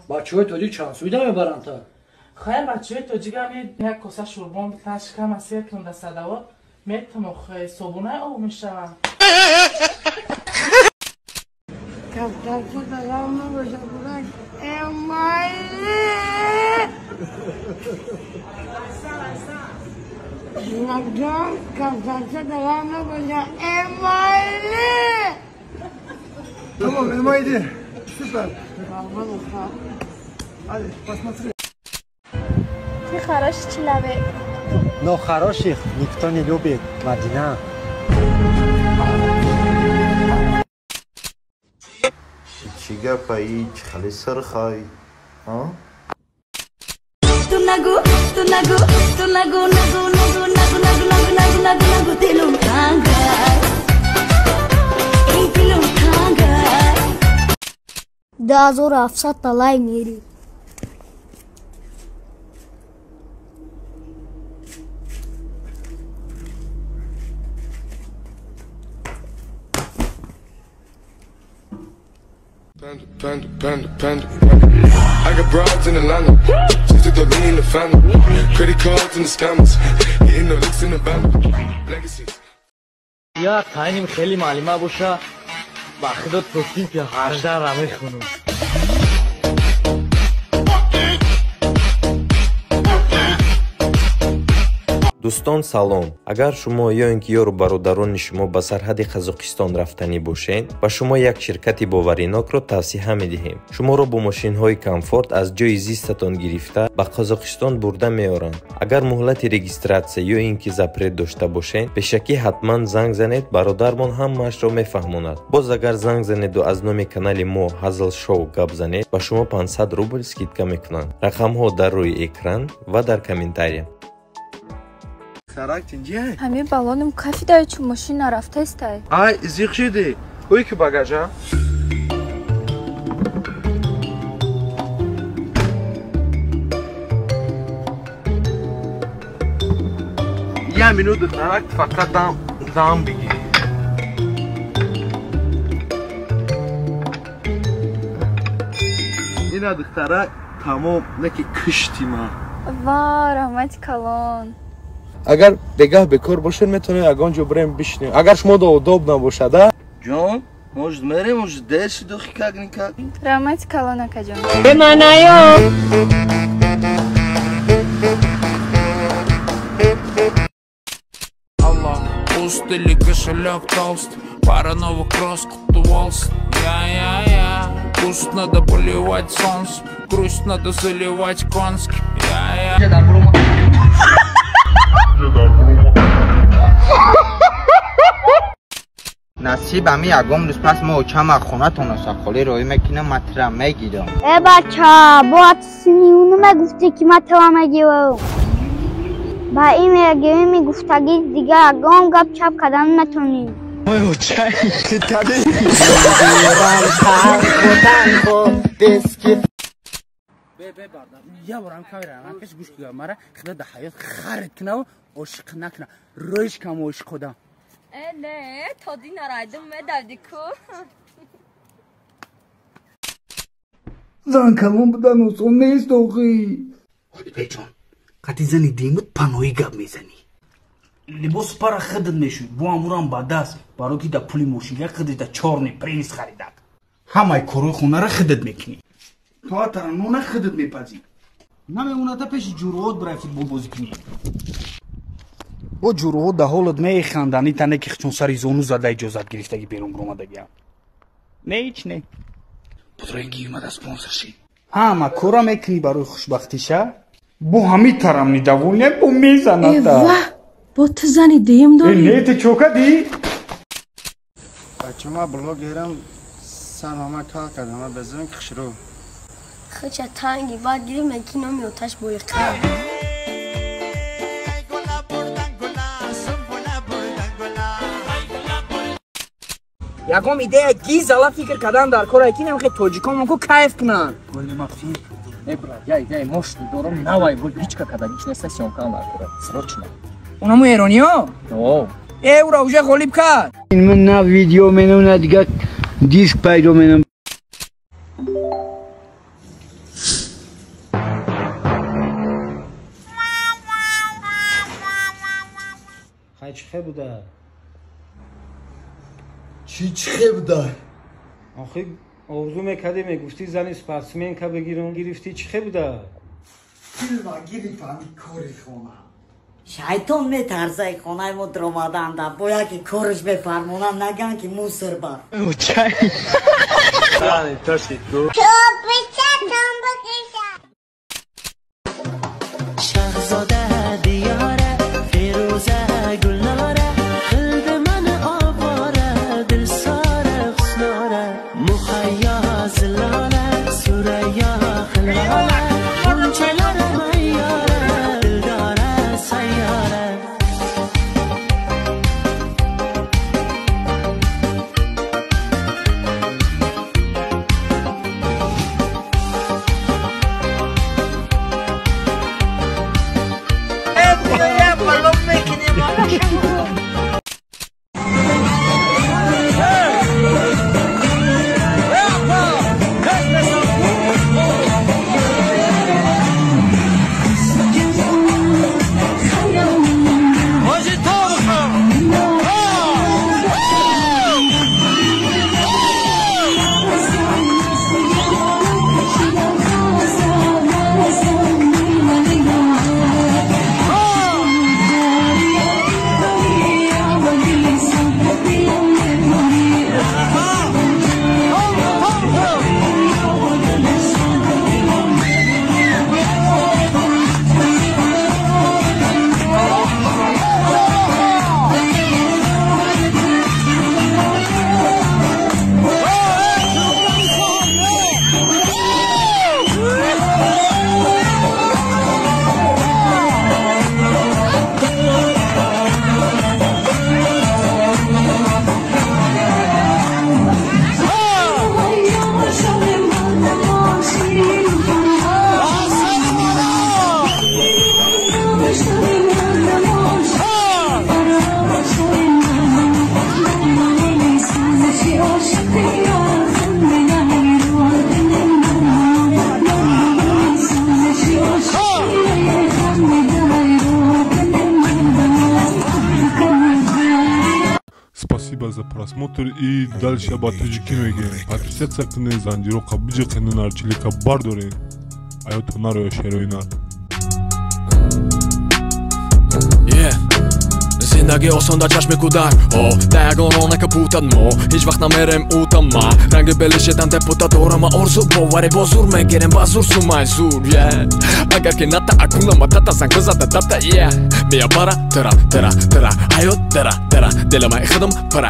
Бачаҳои тоҷик чанд суида мебаранд та? Хай бачаҳои тоҷик ҳам як коса шурбон битан шикама сер кунам да садавот метам охе собунаи об мешавам. Кафтарча дагам набоша бурак эмайли. Буракҷон кафтарча дагам набоша эмайли. Tamam, MID. Süper. Hadi, посмотри. Ты хороший человек. Но хороших никто не любит, Мадина. Чӣ гапаи, чӣ хали сирхай? Ту нагу, ту нагу, ту нагу, нагу, нагу, нагу, нагу, нагу, нагу, нагу, нагу, дилум тангай. Эй, дилум тангай. 2700 та лайк мери. Panda, panda, panda, panda. I got broads in Atlanta. Just took the lean in the family. Credit cards and the scammers. Getting the licks in the band. Legacies. Я тайним хеле маълима боша. Ба худо то синфи 18 ра мехонам. Дӯстон салом. Агар шумо ё ин ки ёру бародарони шумо ба сарҳади Қазоқистон рафтанӣ бошед, ба шумо як ширкати боваринокро тавсиҳа медиҳем. Шуморо бо мошинҳои комфорт аз ҷои зистатон гирифта ба Қазоқистон бурда меоранд. Агар муҳлати регистратсия ё ин ки запрет дошта бошед, пешакӣ ҳатман занг занед, бародармон ҳамаашро мефаҳмонад. Боз агар занг занеду аз номи канали мо Ҳазл Шоу гап занед, ба шумо 500 рубл скидка мекунанд. Рақамҳо дар рӯи экран ва дар комментария. Ҳамин баллонам кафидай чун мошин нарафтестай. Ай, зиқ шидӣ. Ӯй ки багажа? Я минут духтарак фақат дам бигир. Ина духтарак тамом неки кишти ман. Ва, раҳмати калон. Агар бегаҳ бекор бошед, метавонед ягон ҷо бирем бишинем. Агар шумо доудоб набошад, а? Ҷон, может мерем, может дер шид охи как никак. Раҳмати калон, акаҷон. Бемаънаё. Алло, пуст или кошелек толст, пара новых кросс, волс. Я-я-я, пусть надо поливать солнце, грусть надо заливать конски. Я-я. Насиб ами ягон рӯз пас мо очама хонатон осақолӣ роӣ мекунам, матра мегирам. Э бача, бояд синиюну мегуфтӣ ки ма тава мегирам. Ба ин мегирими гуфтагӣ дигар ягон гап чап кардан натонӣ. Я борам камера накаш гӯш кунам мара худо да ҳаёт харид кунав ошиқ накуна рӯиш кам ошиқ худам. Э не, то ди нарайдум медавди ку. Зан калон будан осон нест охи. Ҳолибекҷон, қати зани димут паноҳӣ гап мезанӣ. Либосу пара худат мешӯй, бо амурам ба даст, барои ки да пули мошинга худат да чорни принс харидак. Ҳамаи корҳои хонара худат мекунӣ. То атара нона худат мепазӣ. Намемонада пеши ҷуроот бирай футбол бозӣ кунӣ. Бо ҷуроот да ҳолат механдани тане ки чун сари зону зада иҷозат гирифтаги берун биромадагиам. Не, ҳеч не. Пудренги юмада спонсор шид. Ҳама кора мекунӣ барои хушбахтиша? Бо ҳамин тарам недовольная, бо мезаната. Ва, бо ту зани дуюм дорӣ? Не, ту чо кардӣ? Бача, ма блогерам, сармама кал кардам, ма безон хушрӯ. Хуча танги бад гирифт, меки номи оташ боиқа. Ягон идея гизала фикр кардан дар кора ки намхе тоҷикон мо ку кайф кунанд. Э брат, я идея мощный дорам, навай бул ҳичка кадагиш неста съёмкан дар кора. Срочно. Унаму эрониё? О. Э, ура уже ғолиб кард. Ман на видео менам, на дигар диск пайдо менам. Чихе буда? Чӣ чихе буда? Охи орзу мекардӣ, мегуфтӣ зани спортсменка бигирам, гирифтӣ, чихе буда? Филма гирифтами кори хона. Шайтон метарсай хонаи мо даромаданда, бо яке корш бефармонам наган ки мусор бар. Шаҳзода диёра, Фирӯза Гулнора, қилди мани овора, дилсора ҳуснора, Муҳайё зилола, Сурайё хилола, ғунчалari mayyora, dildora sayyora. Спасибо за просмотр и дальше ба тоҷикӣ мегӯем. Подписаться кунед, занҷироқа биҷиқену нарчилика бардоред. Аёто нароя шероина. Зиндагӣ осон дар чашми кӯдак, о да ягон рона капутад, мо ҳеҷ вақт намерем утама. Ранги белишедан депутат дорама, орзу боварӣ бо зур мегирем, ба зур сумай зур. Агар ки ната акуна матата занг бизада тата, мия бара тра тра тра ҳаёт тра тра дилама худам пара.